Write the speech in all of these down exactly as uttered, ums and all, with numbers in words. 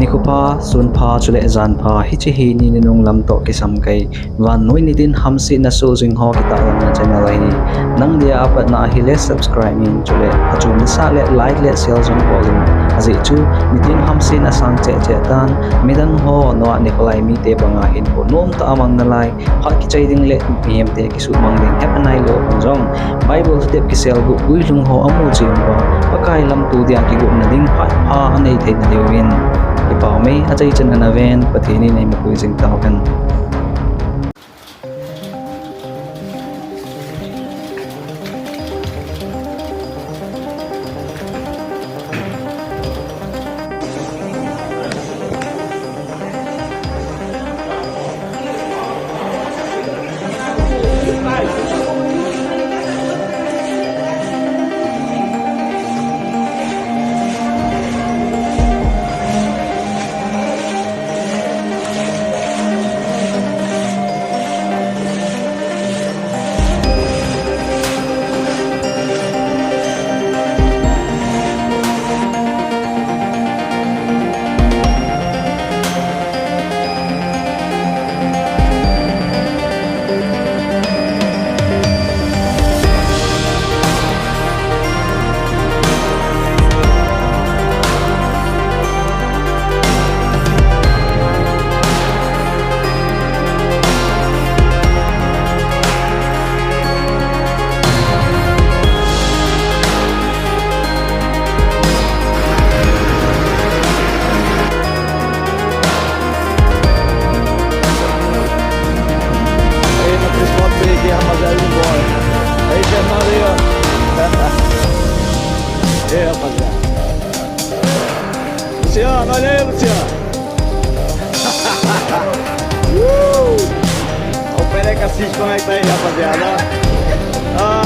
Nikho pha, sun pha, chule jan pha, hiche hi ni nunung lam toh kisam kei. Vannoi nitin hamsetna soh jing ho kitahlanna channel ahi. Nang dia apatna ahile subscribe in, chule achom nasah le like le share jong bol in. Ajeh chu nitin hamsetna sang cheh cheh tan, midang ho noah nikho lai mite banga hinkho nomtah a mang nalai, phat kichai ding le mihemte kisuhmang ding hepha nailou hon jong, Bible step kiselguh guilhung ho amu cheh uva, Pakai lamto dia kigotna ding phat pha anei theina diuvin, kipah mei achaichan ana ven, Pathen in eimapui jing tauhen. Aí, no Cristóvão, peguei, rapaziada, indo embora. Aí, Fernando, aí, ó. Aí, rapaziada. Luciano, olha aí, Luciano. Uh! Olha o Pereca Cis, como é que tá aí, rapaziada? Ah.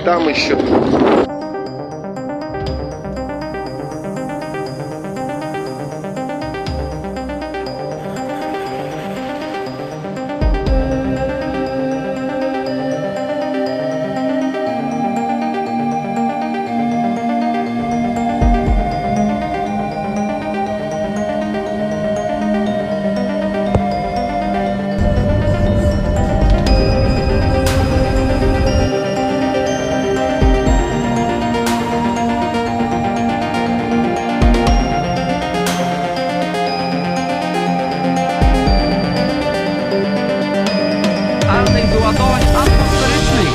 Там еще. Karnych złotych atmosferycznych.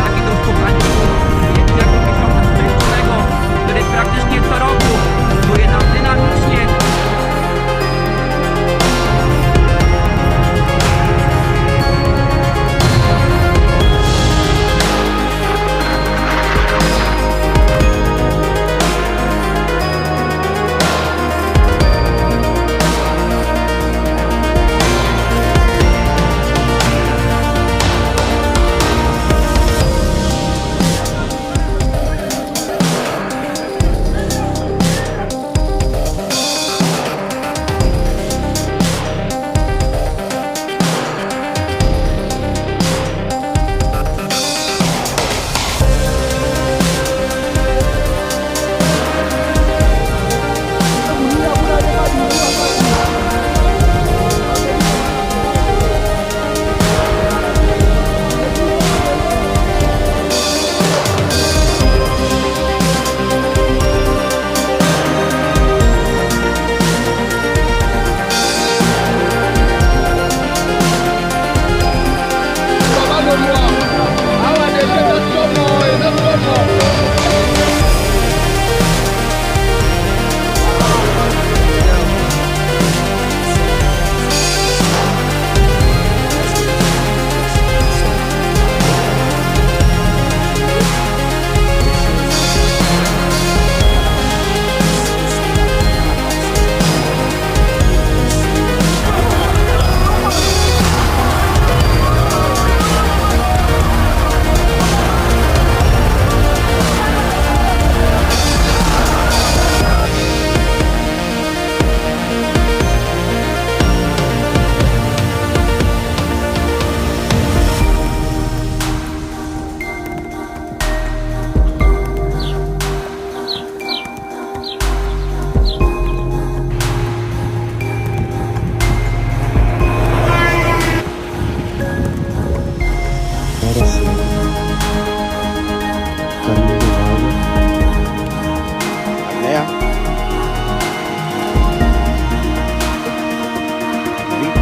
Taki troszkę tańszy, jak jako książka turystycznego, który praktycznie co roku buduje nam dynamicznie.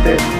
Viste.